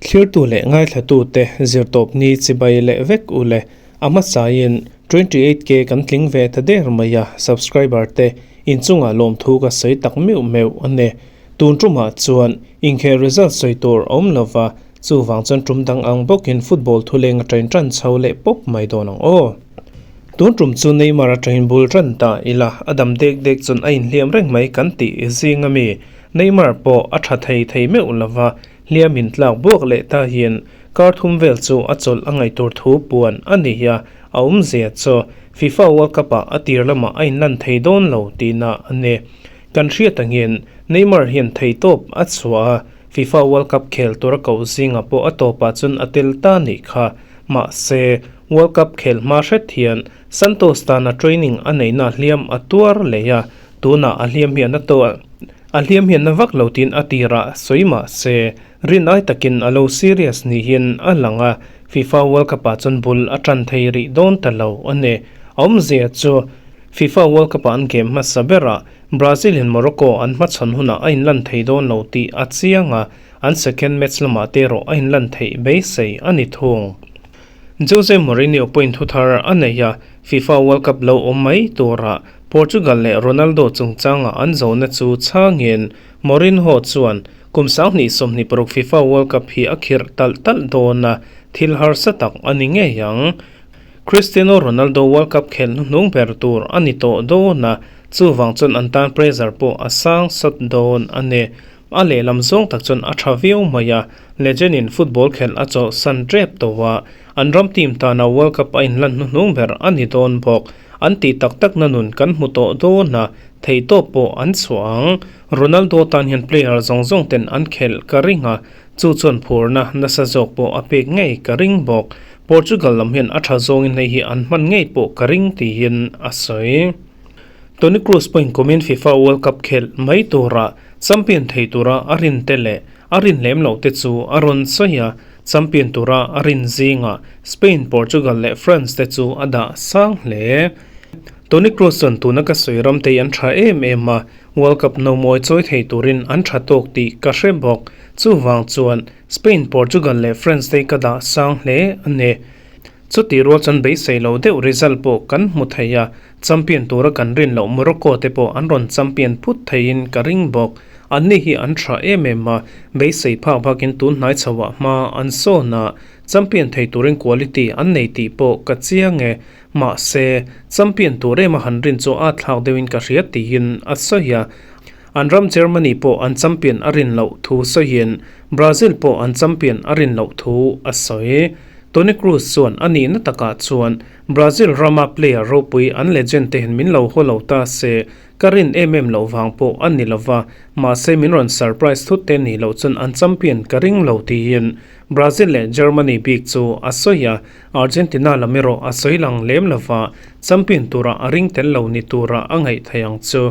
Thlirtu leh ngaithlatute zirtawpni chibai leh vek u le. A hmasain 28K kan tling ve ta der mai a, subscriber te inchungah lawmthu ka sawi tak meuh meuh a ni. Tun tumah chuan inkhel result sawi tur a awm lova, chuvang chuan tum dang ang bawkin football thuleng a tain tan chho leh pawp mai dawn ang aw. Tun tum chu Neymar atangin bul tan ta ila, a dam dek dek chuan a inhliam reng mai kan tih zing a mi. Neymar pawh a tha thei thei meuh lova, hliam in tlak buak leh ta hian kar thum vel chu a chawlh a ngaih tur thu puan a ni a, a awmzia chu FIFA World Cup ah a tir lamah a inlan thei dawn lo tihna a ni. Kan hriat angin Neymar hian theitawp a chhuah a, FIFA World Cup khel tura koh zingah pawh a tawpah chuan a tel ta nih kha. Mahse, World Cup khel hma hret hian Santos tana training a neihna hliam a tuar leh a, tunah a hliam hian a tawh a hliam hian na vak lo tiin a tirah sawi mahse, rin ai takin a lo serious niin a lang a, FIFA World Cup ah chuan bul a tan thei rih dawn ta lo a ni. A awmzia chu FIFA World Cup-ah an game hmasa berah Brazil-in Morocco an hmachhawn hunah a inlan thei dawn lo tih a chiang a, an second match lamah te erawh a inlan theih beisei a ni thung. Jose Mourinho pawhin thu thar a nei a, FIFA World Cup lo awm mai turah Portugal leh Ronaldo chungchanga an zawhna chu chhangin Mourinho chuan kum 2026 FIFA World Cup hi a khirh talh talh dawn a, thil harsa tak a ni ngei ang. Cristiano Ronaldo World Cup khelh hnuhnung ber tur a ni tawh dawn a, chuvang chuan an tan pressure pawh a sang sawt dawn a ni. A lehlam zawng tak chuan a tha viau mai a, legend in football khelh a chawlhsan tep tawh a, an ram team tana World Cup a inlan hnuhnung ber a ni dawn bawk. An tih tak takna nun kan hmu tawh dawn a, theihtawp pawh an chhuah ang. Ronaldo tan hian player zawng zawng ten an khelh ka ring a, chu chuan phurna nasa zawk pawh a pek ngei ka ring bawk. Portugal lam hian a tha zawngin hei hi an hman ngei pawh ka ring tiin a sawi. Toni Kroos pawhin kumin FIFA World Cup khelh mai tura champion thei tura a rin te leh a rin lem loh te chu a rawn sawi a, champion tura a rin zingah Spain, Portugal leh France te chu a dah sang hle. Toni Kroos chuan tuna ka sawi ram te hi an tha em em a, World Cup nomawi chawi thei turin an tha tawk tih ka hre bawk. Chuvang chuan Spain, Portugal leh France te ka dah sang hle a ni. Chutih rual chuan beisei lo deuh result pawh kan hmu thei a, champion tura kan rin loh Morocco te pawh an rawn champion phut theiin ka ring bawk. Anni hi an tha em em a, beisei phak bakin tun hnai chhoah hma an sawn a, champion thei turin quality an nei tih pawh ka chiang e. Mahse, champion tur ema han rin chu a thlak deuhin ka hria tiin a sawi a. An ram Germany pawh an champion a rin loh thu sawiin Brazil pawh an champion a rin loh thu a sawi. Toni Kroos chuan a nihna takah chuan Brazil rama player ropui an legend te hian min lo haw lo ta se, ka rin em em loh vang pawh a ni lova, mahse min rawn surprise thut te nih loh chuan an champion ka ring lo tiin Brazil leh Germany bik chu a sawi a. Argentina lam erawh a sawi lang lem lova, champion tura a ring tel lo ni tura a ngaih theih ang chu.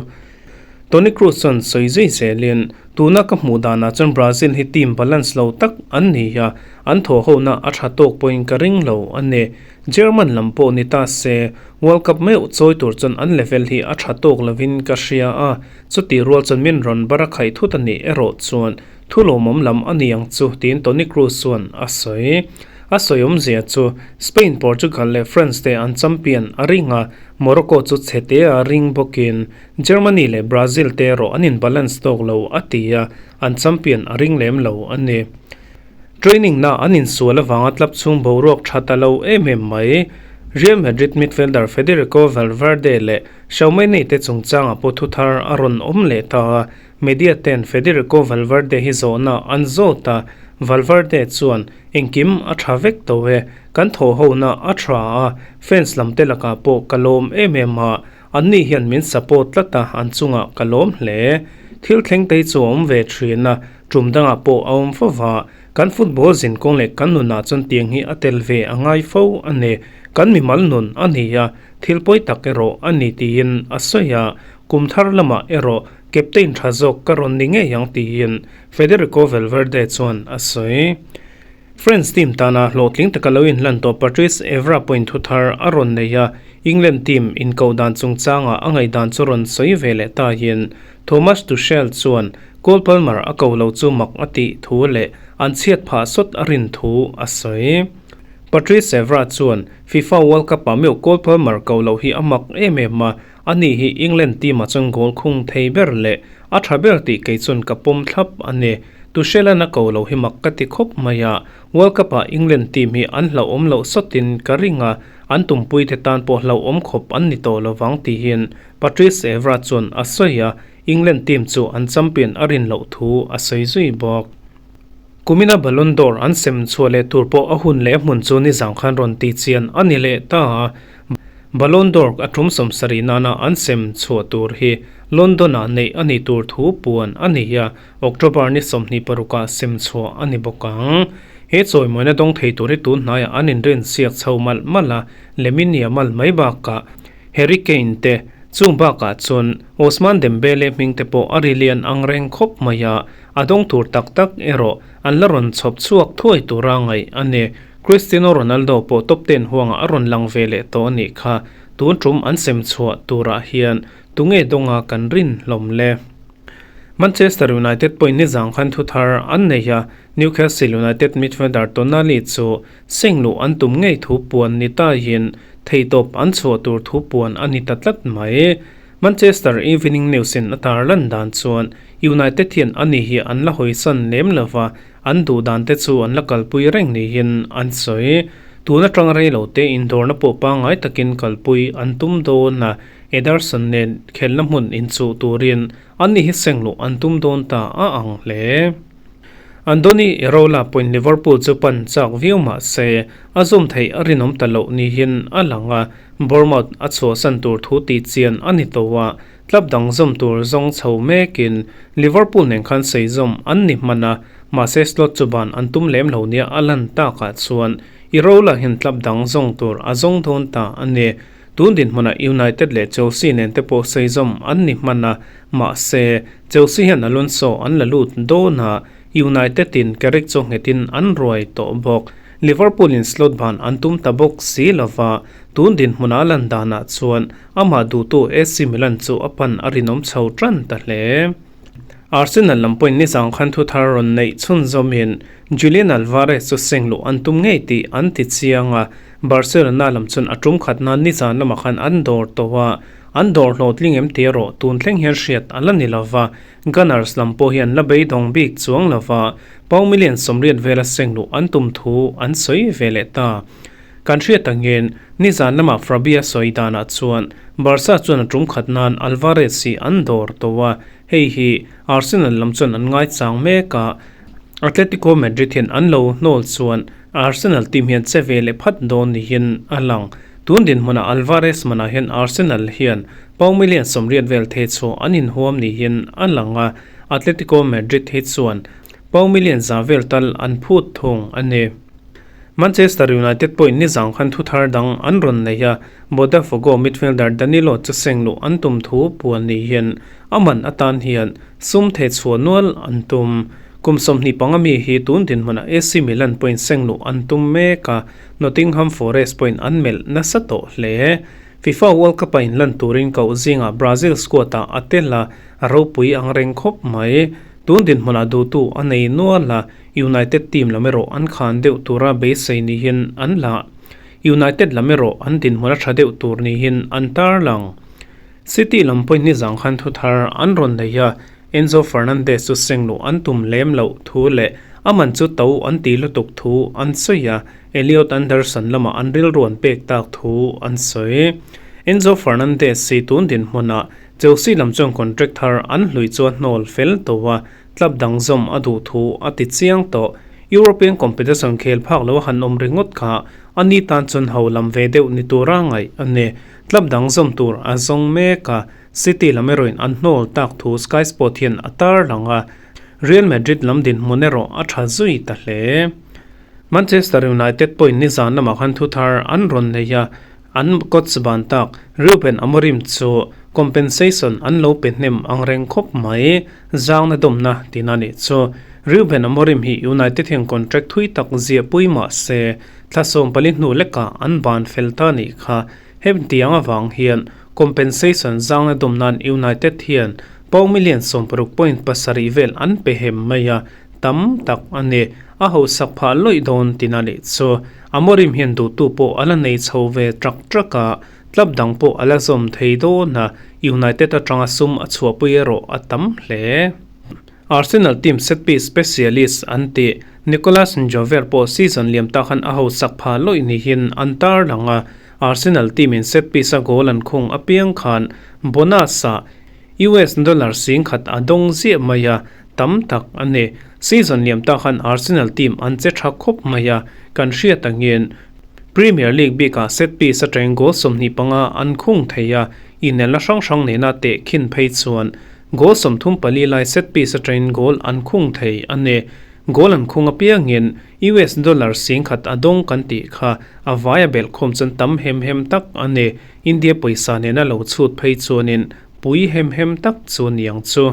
Toni Kroos chuan sawi zui zelin, Tuna ka hmuh danah chuan Brazil hi team balance lo tak an ni a, an thawhhona a tha tawk pawhin ka ring lo a ni. German lam pawh ni ta se, World Cup meuh chawi tur chuan an level hi a tha tawk lovin ka hria a, chutih rual chuan min rawn bar a khaih thut a nih erawh chuan thu lawmawm lam a ni ang chu, tiin Toni Kroos chuan a sawi. A sawi awmzia chu Spain, Portugal leh France te an champion a ring a, Morocco chu chhe a ring bawkin Germany leh Brazil te erawh an in balance tawk lo a ti a, an champion a ring lem lo a ni. Training na an insual avanga club chhung boruak tha ta lo em em mai. Real Madrid midfielder Federico Valverde leh Tchouameni te chungchangah pawh thuthar a rawn awm leh ta a, media ten Federico Valverde hi zawhna an zawt a, Valverde chuan Engkim a tha vek tawh e, kan thawhhona a tha a, fans lam te lakah pawh ka lawm em em a, anni hian min support tlat a, an chungah ka lawm hle. Thil thleng te hi chu a awm ve thin a, tum dangah pawh a awm fo va, kan football zinkawng leh kan nunah chuan tiang hi a tel ve a ngai fo a ni, kan mimal nun a ni a, thil pawi tak erawh a ni tiin a sawi a, kum thar lamah erawh captain tha zawk ka rawn ni ngei ang tiin Federico Valverde chuan a sawi. France team tana hlawhtling taka lo inhlan tawh Patrice Evra pawhin thu thar a rawn nei a, England team inkoh dan chungchangah a ngaihdan chu rawn sawi ve leh ta hian Thomas Tuchel chuan Cole Palmer a ko lo chu mak a tih thu leh an chhiat phah sawt a rin thu a sawi. Patrice Evra chuan FIFA World Cup-ah meuh Cole Palmer ko loh hi a mak em em a, ani hi England team-ah chuan goal khung thei ber leh a tha ber tih kei chuan ka pawm thlap a ni. Tuchel-a'n a ko lo hi mak ka ti khawp mai a, World Cup-ah England team hi an hlauhawm loh sawtin ka ring a, an tumpuite tan pawh hlauhawm khawp an ni tawh lovang tihin Patrice Evra chuan a sawi a, England team chu an champion a rin loh thu a sawi zui bawk. Kumina Ballon d'Or an sem chhuah leh tur pawh a hun leh a hmun chu nizang khan rawn ti chian a ni leh ta a. Ballon d'Or a tum 70 nana an sem chhuah tur hi London-ah neih a nih tur thu puan a ni a, October ni 26 ah sem chhuah a ni bawk ang. He chawimawina dawng thei tur hi tun hnaiah an inrin siak chho malh malh a, Lamine Yamal mai bakah Harry Kane te, chung bakah chuan Ousmane Dembele hming te pawh a ri lian ang reng khawp mai a, a dawng tur tak tak erawh an la rawn chhawp chhuak thuai tura ngaih a ni. Cristiano Ronaldo pawh top ten huangah a rawn lang ve leh tawh a nih kha. Tun tum an sem chhuah turah hian tunge dawnga kan rin hlawm le? Manchester United pawhin nizang khan thu thar an nei a, Newcastle United midfielder Tonali chu seng luh an tum ngei thu puan ni taiin theihtawp an chhuah tur thu puan a ni ta tlat mai. Manchester Evening News-in a tar lan dan chuan United hian ani hi an la hawisan lem lo va, an duh dan te chu an la kalpui reng niin an sawi. Tun atang rei lo te indawrna pawh pangngai takin kalpui an tum dawn a, Ederson nen khelna hmun inchuh turin ani hi seng luh an tum dawn ta a ang hle. Andoni Iraola pawhin Liverpool chu pan chak viau mah se, a zawm theih a rinawm ta loh niin a lang a, Bournemouth a chhuahsan tur thu tih chian a ni tawh a, club dang zawm tur zawng chho mekin Liverpool nen khan sei zawm an ni hman a, mahse Slot chu ban an tum lem lo nia a lan takah chuan Iraola hian club dang zawng tur a zawng dawn ta a ni. Tun dinhmunah United leh Chelsea nen te pawh sei zawm an ni hman a, mahse Chelsea hian Alonso an la lut dawn a, United in Carrick chu nghetin an ruai tawh bawk. Liverpool in slot ban an tum ta bawk si lova, tun dinhmuna a lan danah chuan amah duhtu AC Milan chu a pan a rinawm chho tan ta hle. Arsenal lam pawhin nizang khan thu thar rawn neih chhunzawmin Julian Alvarez chu seng luh an tum ngei tih an ti chiang a, Barcelona lam chuan a tum khat nan nizan lamah khan an dawr tawh a, an dawr hlawhtling em tih erawh tun thleng hian hriat a la ni lova, Gunners lam pawh hi an la beidawng bik chuang lova, pau million 80 vela seng luh an tum thu an sawi ve leh ta. Kan hriat angin, nizan lamah Fabia sawi danah chuan Barca chuan a tum khat nan Alvarez hi an dawr tawh a, hei hi Arsenal lam chuan an ngaichang mek a, Atletico Madrid hian an lo hnawl chuan Arsenal team hian che ve leh phat dawn niin a lang. Tun dinhmunah Alvarez manah hian Arsenal hian pau million 80 vel thei chhuah an inhuam niin a lang a, Atletico Madrid hi chuan pau million 100 vel tal an phut thung a ni. Manchester United pawhin nizang khan thu thar dang an rawn nei a, Botafogo midfielder Danilo chu seng luh an tum thu puan ni hian a man atan hian sum thei chhuah nual an tum. Kum 25 mi hi tun dinhmunah AC Milan pawhin seng luh an tum mek a, Nottingham Forest pawhin an melh nasa tawh hle. FIFA World Cup-a inlan turin koh zingah Brazil squad-ah a tel a, a ropui ang reng khawp mai. Tun dinhmunah duhtu a nei nual a, United team lam erawh an khan deuh tura beisei niin an la. United lam erawh an dinhmun a tha deuh tur niin an tarlang. City lam pawhin nizang khan thu thar an rawn nei a, Enzo Fernandez chu seng luh an tum lem loh thu leh a man chu to an ti lutuk thu an sawi a, Elliot Anderson lamah an rilru an pek tak thu an sawi. Enzo Fernandez hi tun dinhmunah Chelsea lam chuan contract thar an hlui chu a hnawl fel tawh a, Club dang zawm a duh thu a ti chiang tawh. European competition khel phak lo a han awm ringawt kha a ni tan chuan ho lam ve deuh ni tura ngaih a ni. Club dang zawm tur a zawng mek a, City lam erawhin an hnawl tak thu Sky Sport hian a tarlang a, Real Madrid lam dinhmun erawh a tha zui ta hle. Manchester United pawhin nizan lamah khan thu thar an rawn nei a, An coach ban tak Ruben Amorim chu compensation an lo pe hnem ang reng khawp mai, zangna dawmna tina nih chu. Ruben Amorim hi United hian contract thui tak ziah pui mah se, thla 14 hnu lekah an ban fel ta nih kha. Hetiang avang hian compensation zangna dawm nan United hian pound million 60.7 vel an pe hem mai a, tam tak a ni. a hausak phah lawih dawn tina leh chu Amorim hian duhtu pawh a la nei chho ve trak trak a, club dang pawh a la zawm thei dawn a, United atanga sum a chhuahpui erawh a tam hle. Arsenal team set piece specialist an tih Nicolas Jover pawh season liam ta khan a hausak phah lawih niin an tarlang a, Arsenal team in set piece a goal an khung apiang khan bonus ah US dollar 10,000 a dawng ziah mai a, tam tak a ni. Season liam ta khan Arsenal team an che tha khawp mai a, kan hriat angin Premier League bikah set piece atangin goal 25 an khung thei a, inelna hrang hrang nena teh khin phei chuan goal 34 lai set piece atangin goal an khung thei a ni. Goal an khung apiangin US dollar 10,000 a dawng kan tih kha a vaia belhkhawm chuan tam hem hem tak a ni. India pawisa nena lo chhut phei chuanin pui hem hem tak chu niang chu.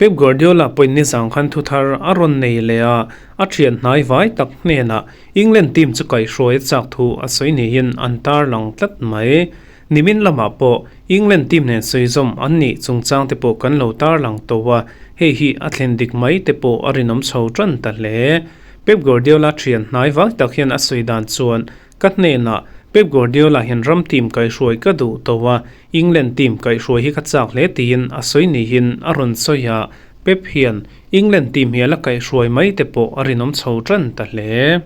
Pep Guardiola pawhin nizang khan thuthar a rawn nei leh a, a thian hnai vai tak hnenah England team chu kaihhruai a chak thu a sawi niin an tarlang tlat mai. Nimin lamah pawh England team nen sawizawm an nih chungchang te pawh kan lo tarlang tawh a, hei hi a thlen dik mai te pawh a rinawm chho tan ta hle. Pep Guardiola thian hnai vai tak hian a sawi dan chuan Ka hnenah Pep Guardiola hian ram team kaihhruai ka duh tawh a, England team kaihhruai hi ka chak hle tiin a sawi niin a rawn sawi a, Pep hian England team hi a la kaihhruai mai te pawh a rinawm chho tan ta hle.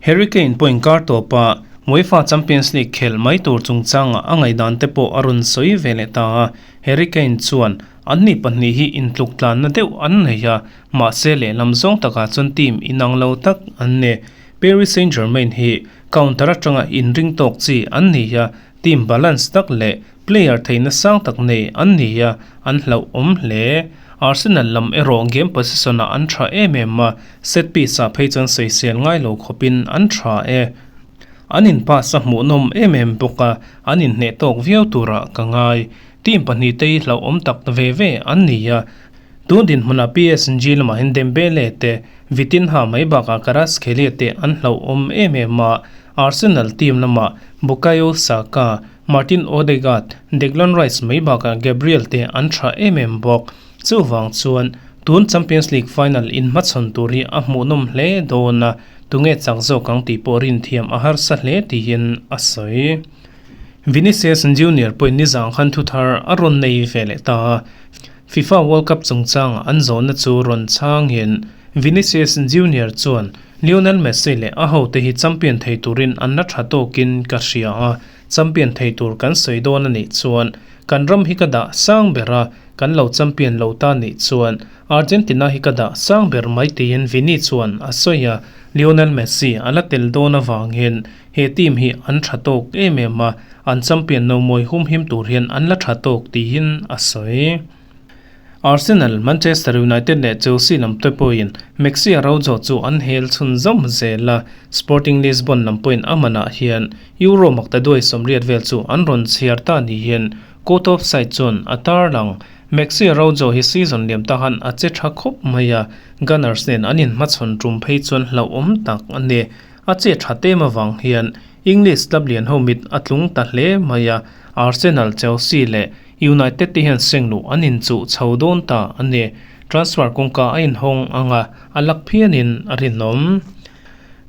Harry Kane pawhin kar tawpa UEFA Champions League khelh mai tur chungchangah a ngaihdan te pawh a rawn sawi ve leh ta a, Harry Kane chuan anni pahnih hi intluk tlanna deuh an nei a, mahse lehlam zawng takah chuan team inang lo tak an ni. Paris Saint-Germain hi counter atanga inring tawk chi an ni a, team balance tak leh player theihna sang tak nei an ni a, an hlauhawm hle. Arsenal lam erawh game possession-ah an tha em em a, set piece-ah phei chuan sawisel ngai lo khawpin an tha e. An in pass a hmuhnawm em em bawk a, an inhneh tawk viau turah ka ngai. Team pahnih te hi hlauhawm tak ve ve an ni a, tun dinhmunah PSG lamah hian Dembele te, Vitinha mai bakah Kvaratskhelia te an hlauhawm em em a, Arsenal team lamah Bukayo Saka, Martin Odegaard, Declan Rice mai bakah Gabriel te an tha em em bawk. Chuvang chuan tun Champions League final inhmachhawn tur hi a hmuhnawm hle dawn a, tunge chak zawk ang tih pawh rinthiam a harsa hle tiin a sawi. Vinicius Junior pawhin nizang khan thuthar a rawn nei ve leh ta a, FIFA World Cup chungchanga an zawhna chu rawn chhangin Vinicius Junior chuan Lionel Messi leh a hote hi champion thei turin an la tha tawkin ka hria a, champion thei tur kan sawi dawn a nih chuan kan ram hi ka dah sang ber a, kan lo champion lo ta nih chuan Argentina hi ka dah sang ber mai tiin Vini chuan a sawi a, Lionel Messi a la tel dawn avangin He team hi an tha tawk em em a, an champion no mawi humhim tur hian an la tha tawk tiin a sawi. Arsenal, Manchester United leh Chelsea lam te pawhin Maxi Araujo chu an hel chhun zawm zel a, Sporting Lisbon lam pawhin a manah hian Euro maktaduai 80 vel chu an rawn chhiar ta niin Court of Side chuan a tarlang. Maxi Araujo hi season liam ta han a che tha khawp mai a, Gunners nen an inhmachhawn tum phei chuan hlauhawm tak a ni. A che tha tem avang hian English club lian ho mit a tlung ta hle mai a, Arsenal, Chelsea leh United te hian sengluh an inchuh chho dawn ta a ni. Transfer kawngka a inhawng ang a, a lak phianin a rinawm.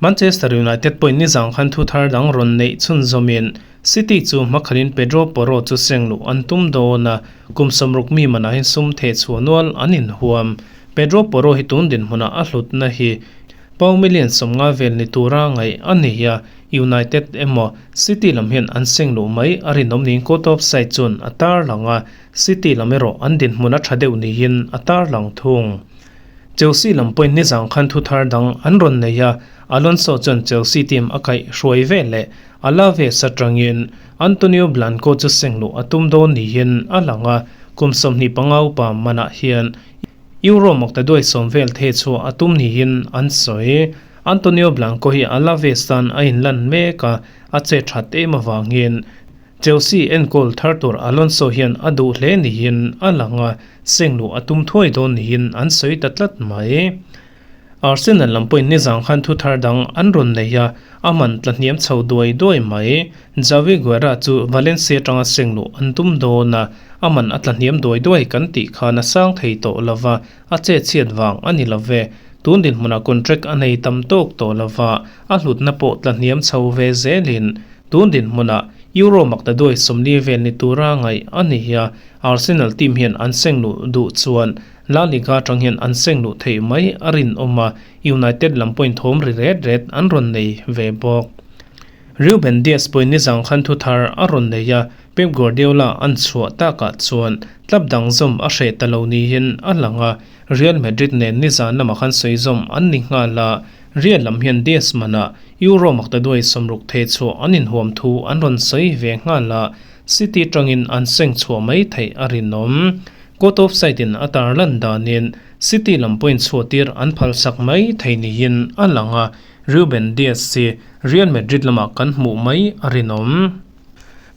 Manchester United pawhin nizang khan thu thar dang rawn neih chhunzawmin City chu hmakhalin Pedro Porro chu sengluh an tum dawn a, kum 60 mi manah hian sum thehchhuah nual an inhuam. Pedro Porro hi tun dinhmunah a hlutna hi Pau million 50 vel ni tura ngaih a ni a, United emaw City lam hian an seng luh mai a rinawm niin Court of Side chuan a tarlang a, City lam erawh an dinhmun a tha deuh niin a tarlang thung. Chelsea lam pawhin nizang khan thu thar dang an rawn nei a, Alonso chuan Chelsea team a kaih hruai ve leh Alaves atangin Antonio Blanco chu seng luh a tum dawn niin a lang a, kum 25 upa manah hian Euro maktaduai 10 vel the chu a tum niin an sawi. Antonio Blanco hi Alaves tan a inlan mek a, a che that em avangin Chelsea enkawl thar tur Alonso hian a duh hle niin a lang a, sengluh a tum thuai dawn niin an sawi ta tlat mai. Arsenal lam pawhin nizang khan thu thar dang an rawn nei a, a man tla hniam chho duai duai mai. Javi Guerra chu Valencia atanga sengluh an tum dawn a, a man a tla hniam duai duai kan tih khan a sang thei tawh lo va, a che chhiat vang a ni lo ve. Tun dinhmunah contract a nei tam tawk tawh lova, a hlutna pawh tla hniam chho ve zelin tun dinhmunah Euro maktaduai 40 vel ni tura ngaih a ni a, Arsenal team hian an seng luh duh chuan La Liga atang hian an seng luh theih mai a rinawm a, United lam pawhin thawm ri ret ret an rawn nei ve bawk. Reuben Dias pawhin nizang khan thu thar a rawn nei a, Pep Guardiola an chhuah takah chuan club dang zawm a hreh ta lo niin a lang a, Real Madrid nen nizan lamah khan sawi zawm an ni nghal a, Real lam hian Dias manah Euro maktaduai 60 thei chhuah an inhuam thu an rawn sawi ve nghal a, City tangin an seng chhuah mai theih a rinawm. Court of Side in a tarlan danin City lam pawhin chhuahtir an phalsak mai thei niin a lang a, Reuben Dias hi Real Madrid lamah kan hmuh mai a rinawm.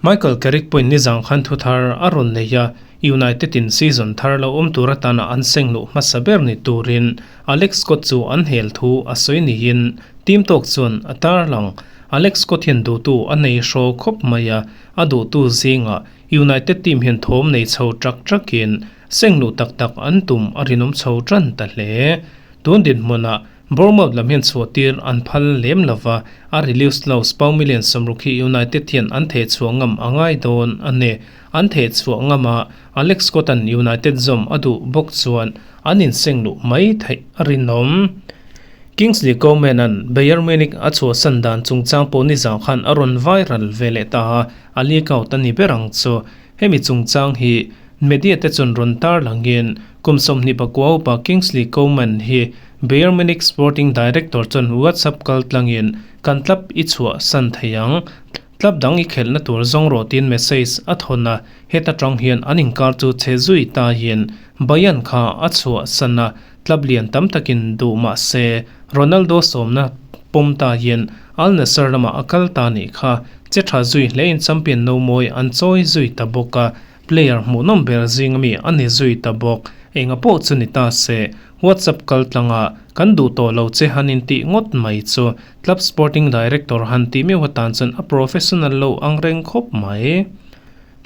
Michael Carrick pawhin nizang khan thu thar a rawn nei a, United in season thar lo awm tur atana an seng luh hmasa ber ni turin Alex Scott chu an hel thu a sawi niin team tawk chuan a tarlang. Alex Scott hian duhtu a nei hraw khawp mai a, a duhtu zingah United team hian thawm nei chho trak trakin seng luh tak tak an tum a rinawm chho tan ta hle. Tun dinhmunah Bournemouth lam hian chhuahtir an phal lem lova, a release clause pound million 60 hi United hian an theh chhuah ngam a ngai dawn a ni. An theh chhuah ngam a, Alex Scott-a'n United zawm a duh bawk chuan an inseng luh mai theih a rinawm. Kingsley Coman-a'n Bayern Munich a chhuahsan dan chungchang pawh nizang khan a rawn viral ve leh ta a, a leak out a ni ber ang chu. Hemi chungchang hi media te chuan rawn tar langin kum 29 upa Kingsley Coman hi Bayern Munich sporting director chuan WhatsApp kal tlangin kan club i chhuah san thei ang, club dang i khelhna tur zawng rawh tiin message a thawn a, heta tang hian an inkar chu chhe zui ta hian Bayern kha a chhuah san a, club lian tam takin duh mah se Ronaldo sawmna pawm ta hian Al Nassr lamah a kal ta nih kha che tha zui hlein champion no mawi an chawi zui ta bawk a, player hmuhnawm ber zing ami a ni zui ta bawk. Enga pawh chu ni ta se, WhatsApp kal tlanga kan duh tawh lo che han intih ngawt mai chu club sporting director han tih meuh atan chuan a professional lo ang reng khawp mai.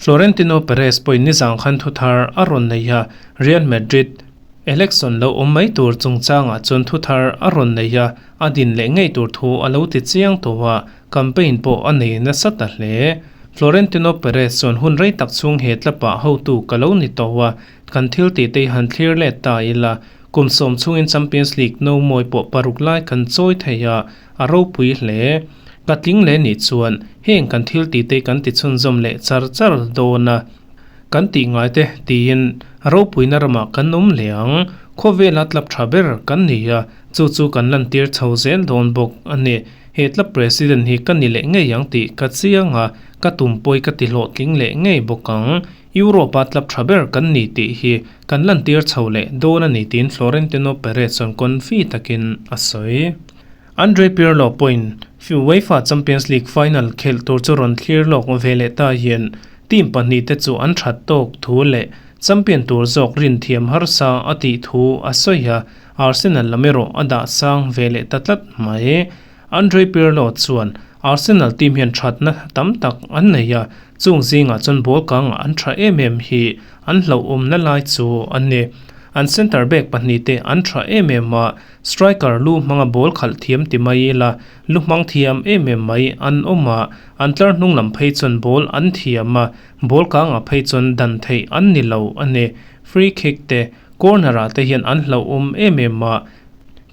Florentino Perez pawhin nizang khan thu thar a rawn nei a, Real Madrid election lo awm mai tur chungchangah chuan thu thar a rawn nei a, a din leh ngei tur thu a lo ti chiang tawh a, campaign pawh a nei nasa ta hle. Florentino Perez chuan hun rei tak chhung he tlapah hotu ka lo ni tawh a, kan thil tih te hi han thlir let ta ila, kum 10 chhungin Champions League no mawi pawh paruk lai kan chawi thei a, a ropui hle. Ka tling leh nih chuan heng kan thil tih te kan ti chhunzawm leh char char dawn a, kan tih ngai te tiin ropuina ramah kan awm leh ang. Khawvela tlap tha ber kan ni a, chu chu kan lantir chho zel dawn bawk a ni. He tlap president hi ka ni leh ngei ang tih ka chiang a, ka tum pawi ka ti hlawhtling leh ngei bawk ang. Europe-a tlap tha ber kan ni tih hi kan lantir chho leh dawn a ni tiin Florentino Perez chuan confi takin a sawi. Andre Pirlo pawhin UEFA Champions League final khelh tur chu rawn thlir lawk ve leh ta hian team pahnih te chu an that tawk thu leh champion tur zawk rin thiam harsa a tih thu a sawi a, Arsenal lam erawh a dah sang ve leh ta tlat mai. Andre Pirlo chuan Arsenal team hian thatna tam tak an nei a, chung zingah chuan ball kangah an tha em em hi an hlauhawmna lai chu a ni. An centre back pahnih te an tha em em a, Striker lu hmanga ball khalh thiam ti mai ila, lu hmang thiam em em mai an awm a, an tlar hnung lam phei chuan ball an thiam a, ball kangah phei chuan dan theih an ni lo a ni. Free kick te, corner ah te hian an hlauhawm em em a,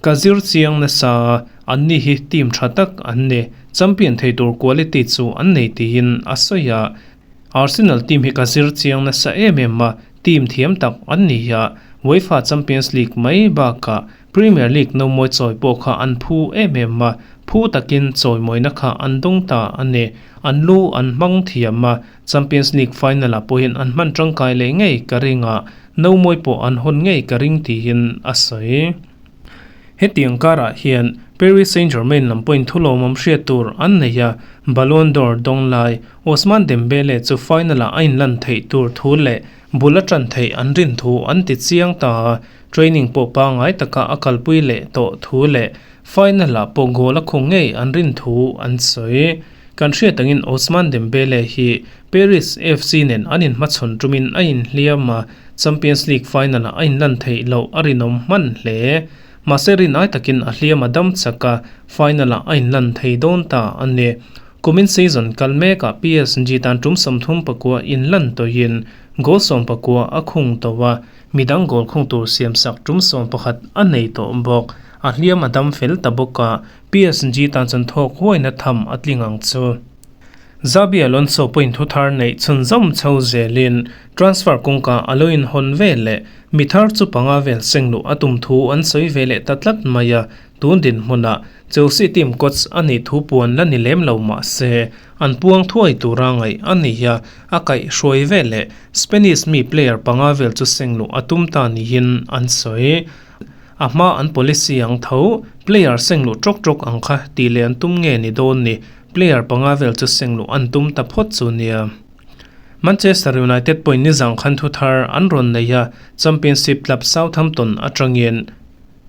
ka zir chiang nasa a, anni hi team tha tak an ni, champion thei tur quality chu an nei tiin a sawi a. Arsenal team hi ka zir chiang nasa em em a, team thiam tak an ni a, UEFA Champions League mai bakah Premier League no mawi chawi pawh kha an phu em em a, phu takin chawimawina kha an dawng ta a ni. An lu an hmang thiam a, Champions League final ah pawhin an hman tangkai leh ngei ka ring a, no mawi pawh an hawn ngei ka ring tiin a sawi. Hetiang karah hian Paris Saint-Germain lam pawhin thulawmawm hriat tur an nei a, Ballon d'Or dawng lai Ousmane Dembele chu final-ah a inlan theih tur thu leh bul a tan theih an rin thu an ti chiang ta a, training pawh pangngai taka a kalpui leh tawh thu leh final-ah pawh goal a khung ngei an rin thu an sawi. Kan hriat angin Ousmane Dembele hi Paris FC nen an inhmachhawn tumin a inhliam a, Champions League final-ah a inlan theih loh a rinawm hman hle. Mahse rinai takin a hliam a dam chak a, final-ah a inlan thei dawn ta a ni. Kumin season kal mekah PSG tan tum 39 inlan tawhin goal 19 a khung tawh a, midang goal khung tur siamsak tum 11 a nei tawh bawk. A hliam a dam fel ta bawk a, PSG tan chuan thawk huaina tham a tling ang chu. Xabi Alonso pawhin thu thar neih chhunzawm chho zelin transfer kawngka a lo inhawn ve leh mi thar chu panga vel seng luh a tum thu an sawi ve leh ta tlat mai a, tun dinhmunah Chelsea team coach a nih thu puan la ni lem lo mah se an puang thuai tura ngaih a ni a, a kaihhruai ve leh Spanish mi player panga vel chu seng luh a tum ta niin an sawi. A hma an policy ang tho, player seng luh tawk tawk ang kha tih leh an tum nge ni dawn ni, player panga vel chu seng luh an tum ta phawt chu nia. Manchester United pawhin nizang khan thu thar an rawn nei a, Championship club Southampton atangin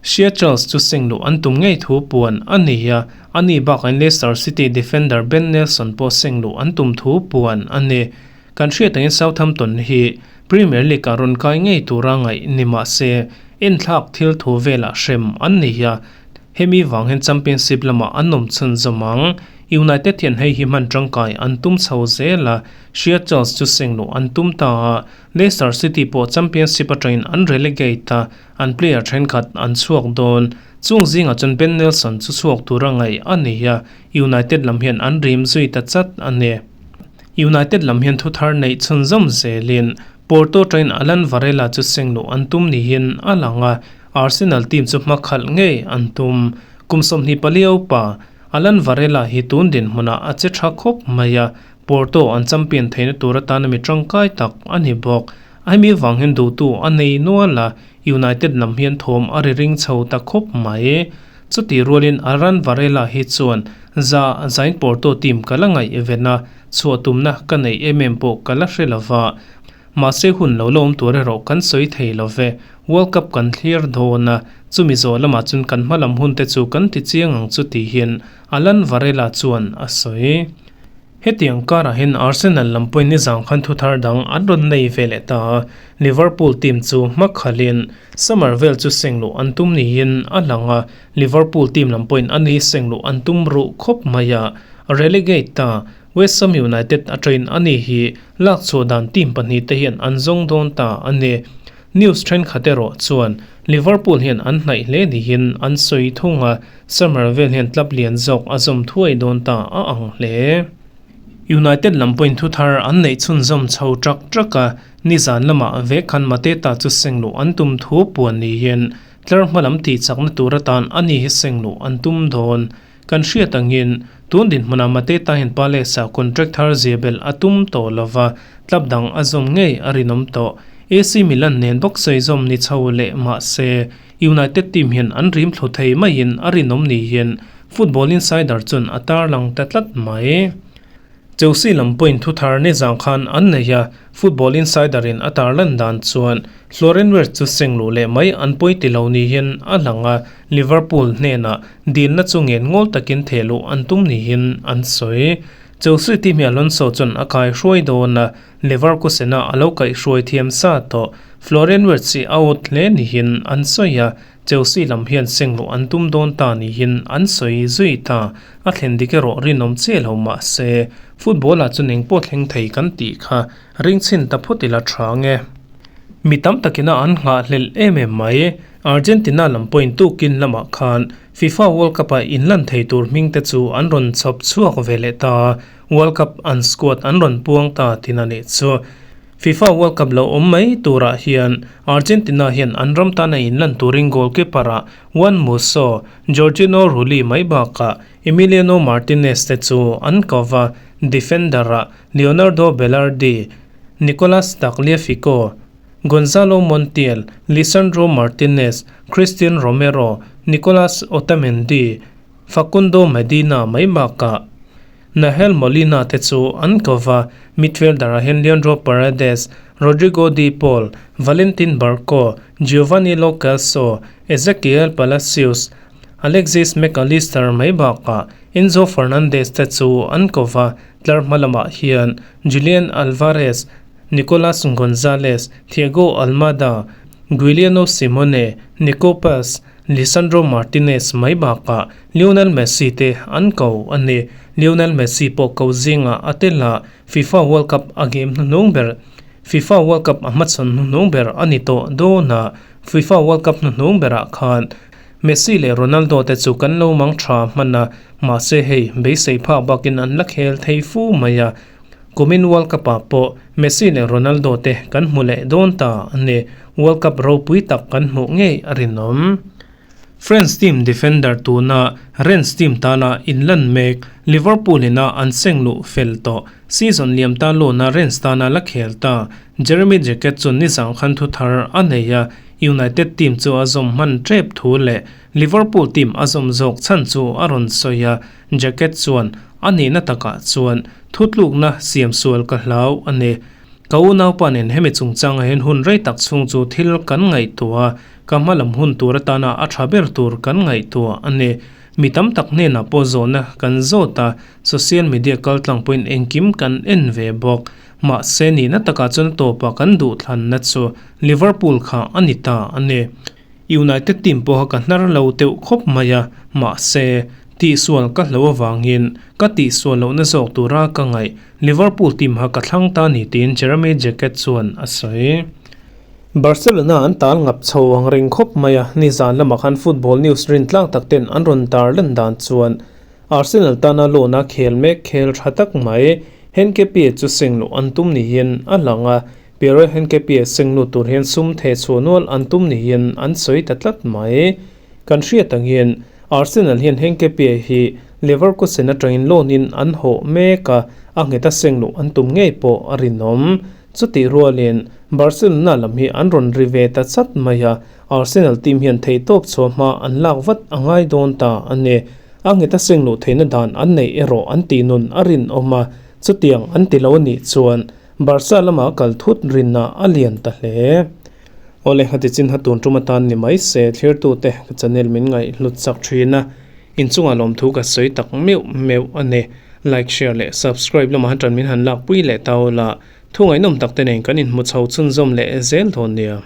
Shea Charles chu seng luh an tum ngei thu puan a ni a, ani bakain Leicester City defender Ben Nelson pawh seng luh an tum thu puan a ni. Kan hriat angin Southampton hi Premier League-ah rawn kai ngei tura ngaih ni mah se, enthlak thil thu velah hrem an ni a, hemi vang hian Championship lamah an awm chhunzawm ang. United hian hei hi hman tangkai an tum chho zel a, Shea Charles chu seng luh an tum ta a, Leicester City pawh Championship atangin an relegate a, an player thenkhat an chhuak dawn. Chung zingah chuan Ben Nelson chu chhuak tura ngaih a ni a, United lam hian an rim zui ta chat a ni. United lam hian thu thar neih chhunzawm zelin Porto train Alan Varela chu seng luh an tum niin a lang a, Arsenal team chu hma khalh ngei an tum. Kum 24 upa Alan Varela hi tun dinhmunah a che tha khawp mai a, Porto an champion theihna tur atana mi tangkai tak a ni bawk. Hemi vang hian duhtu a nei nual a, United lam hian thawm a ri ring chho ta khawp mai. Chutih rualin Aran Varela hi chuan za zain Porto team ka la ngaih ven a, chhuah tumna ka neih em em pawh ka la hre lo va. Mahse hun lo la awm tur erawh kan sawi thei lo ve. World Cup kan thlir dawn a, chumi zawh lamah chuan kan hma lam hun te chu kan ti chiang ang chu tihin Alan Varela chuan a sawi. Hetiang karah hian Arsenal lam pawhin nizang khan thu thar dang an rawn nei ve leh ta a, Liverpool team chu hma khalhin summer vel chu seng luh an tum niin a lang a, Liverpool team lam pawhin a ni seng luh an tum ruh khawp mai a, relegate ta West Ham United atangin a ni hi lak chhuah dan team pahnih te hian an zawng dawn ta a ni. News thenkhat erawh chuan Liverpool hian an hnaih hle niin an sawi thung a, Summer vel hian club lian zawk a zawm thuai dawn ta a ang hle. United lam pawhin thu thar an neih chhunzawm chho ṭak ṭak a, nizan lamah vek khan Mateta chu seng luh an tum thu puan niin tlar hma lam tih chakna tur atan a ni hi seng luh an tum dawn. Kan hriat angin tun dinhmunah Mateta hian Palace-ah contract thar zia belh a tum tawh lova, club dang a zawm ngei a rinawm tawh. AC Milan nen bawk sawi zawm ni chho leh mah se, United team hian an rim thlu thei maiin a rinawm ni hian Football Insider chuan a tarlang ta tlat mai. Chelsea lam pawhin thu thar nizang khan an nei a, Football Insider in a tarlan dan chuan Florian Wirtz chu seng luh leh mai an pawi ti lo ni hian a lang a, Liverpool hnenah dilna chu ngen ngawl takin theh luh an tum ni hian an sawi. Chelsea team hi Alonso chuan a kai hruai dawn a, Leverkusen-a a lo kaihhruai thiam sa tawh. Florian Wirtz hi a awt hle niin an sawi a, Chelsea lam hian seng luh an tum dawn ta niin an sawi zui ta. A thlen dik erawh rinawm chiah lo mah se, football-ah chuan eng pawh thleng thei kan tih kha ring chhin ta phawt ila tha nge. Mi tam takina an nghahhlelh em em mai. Argentina lam pawhin tukin lamah khan FIFA World Cup-a inlan thei tur hmingte chu an rawn chhawp chhuak ve leh ta. World Cup an squad an rawn puang ta tin a nih chu. FIFA World Cup lo awm mai turah hian Argentina hian an ram tana inlan turin goalkeeper-ah Juan Musso, Jorginho Rulli mai bakah Emiliano Martinez te chu an ko va, defender-ah Leonardo Balerdi, Nicolas Tagliafico, Gonzalo Montiel, Lisandro Martinez, Cristian Romero, Nicolas Otamendi, Facundo Medina mai bakah Nahuel Molina te chu an ko va, midfielder-ah hian Leandro Paredes, Rodrigo De Paul, Valentin Barco, Giovanni Lo Celso, Ezequiel Palacios, Alexis Mac Allister mai bakah Enzo Fernandez te chu an ko va, tlar hma lamah hian Julian Alvarez, Nicolas Gonzalez, Thiago Almada, Giuliano Simeone, Nico Paz, Lisandro Martinez mai bakah Lionel Messi te an ko a ni. Lionel Messi pawh ko zingah a tel a, FIFA World Cup a game hnuhnung ber FIFA World Cup a hmachhawn hnuhnung ber a ni tawh dawn a, FIFA World Cup hnuhnung berah khan Messi leh Ronaldo te chu kan lo mang tha hman a, mahse hei beisei phak bakin an la khel thei fu mai a. Kumin World Cup ah pawh Messi leh Ronaldo te kan hmu leh dawn ta a ni. World Cup ropui tak kan hmuh ngei a rinawm. France team defender tuna Rennes team tana inlan mek Liverpool ina an seng luh fel tawh. Season liam ta lawna Rennes tana la khel ta Jeremy Jacquet chu nizang khan thu thar a nei a, United team chu a zawm hman tep thu leh Liverpool team a zawm zawk chhan chu a rawn sawi a, Jacquet chuan a nihna takah chuan thutlukna siam sual ka hlau a ni. Ka unaupa nen hemi chungchangah hian hun rei tak chhung chu thil kan ngaihtuah a, ka hma lam hun tur atana a tha ber tur kan ngaihtuah a ni. Mi tam tak hnenah pawh zawhna kan zawt a, social media kaltlang pawhin engkim kan en ve bawk. Mahse nihna takah chuan a tawpah kan duhthlanna chu Liverpool kha a ni ta a ni. United team pawha ka hnar lo deuh khawp mai a, mahse, tihsual ka hlo avangin ka tihsual lohna zawk tura ka ngaih Liverpool team ha ka thlang ta ni tiin Jeremy Jacquet chuan a sawi. Barcelona an tal ngap chho ang reng khawp mai a, nizan lamah khan football news rintlang tak ten an rawn tar lan dan chuan Arsenal tana loan a khel mek khel tha tak mai Henke-Pie chu seng luh an tum niin a lang a, Pierre Henke-Pie seng lut tur hian sum theh chhuah nual an tum niin an sawi ta tlat mai. Kan hriat angin Arsenal hian Henke-Pie hi Leverkusen atangin loan in an hawh mek a, a nghet a seng luh an tum ngei pawh a rinawm. Chutih rualin Barcelona lam hi an rawn ri ve ta chat mai a, Arsenal team hian theihtawp chhuah hma an lak vat a ngai dawn ta a ni. A nghet a seng luh theihna dan an neih erawh an tih nun a rinawm a, chutiang an ti lo a nih chuan Barca lama kal thut rinna a lian ta hle. Awle, a ti chin ha tun tum atan ni mai se, thlirtute ka channel min ngaih hlut chak thin a, inchungah lawmthu ka sawi tak meuh meuh a ni. Like, share leh subscribe lamah han tan min han lakpui leh ta ula, thu ngaihnawm tak te nen kan inhmu chho chhunzawm leh zel dawn nia.